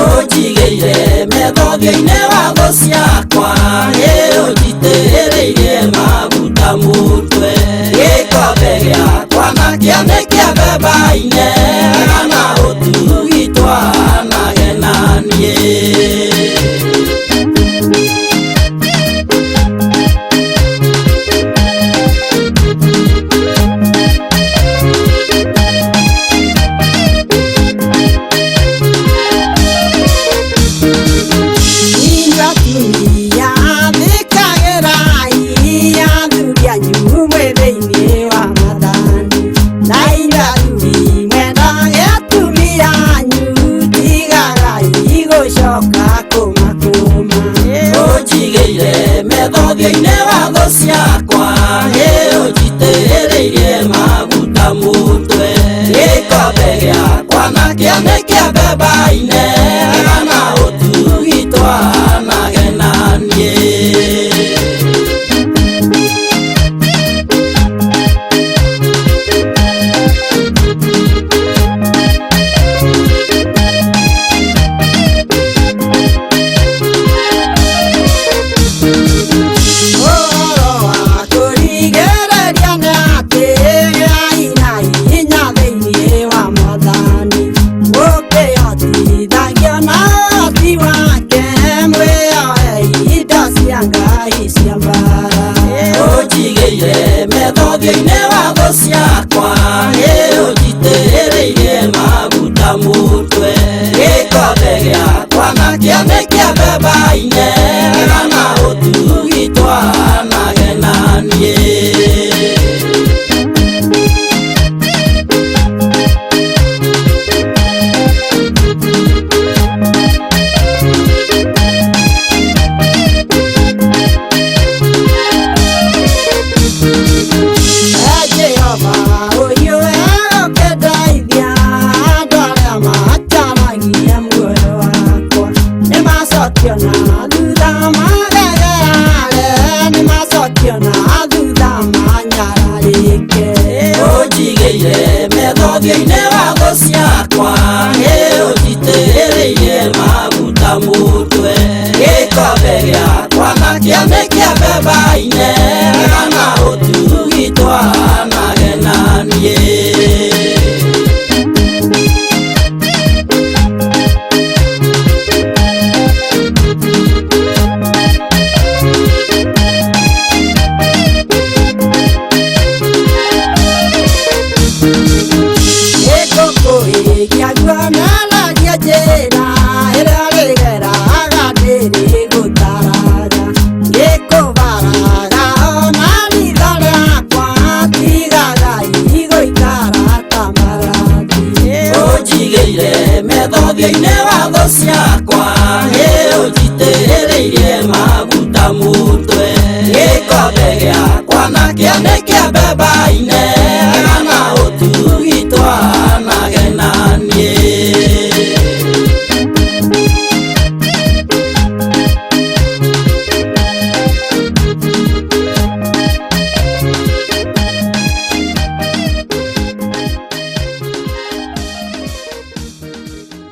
Ũnjigĩire watho ciakwa, ũnjitĩrĩirie maguta mũtwe. Gĩkombe gĩakwa nakĩo nĩ kĩambemba-inĩ, na ũtugi twanage na niĩ. Ũnjigĩire watho ciakwa, ũnjitĩrĩirie maguta mũtwe. Gĩkombe gĩakwa nakĩo nĩ kĩambemba-inĩ, na ũtugi twanage na niĩ. Ũnjigĩire watho ciakwa, ũnjitĩrĩirie maguta mũtwe. Gĩkombe gĩakwa nakĩo nĩ kĩambemba-inĩ, na ũtugi twanage na niĩ. Ũnjigĩire watho ciakwa, ũnjitĩrĩirie maguta mũtwe. Gĩkombe gĩakwa nakĩo nĩ kĩambemba-inĩ, na ũtugi twanage na niĩ. Ũnjigĩire watho ciakwa, ũnjitĩrĩirie maguta mũtwe. Gĩkombe gĩakwa nakĩo nĩ kĩambemba-inĩ,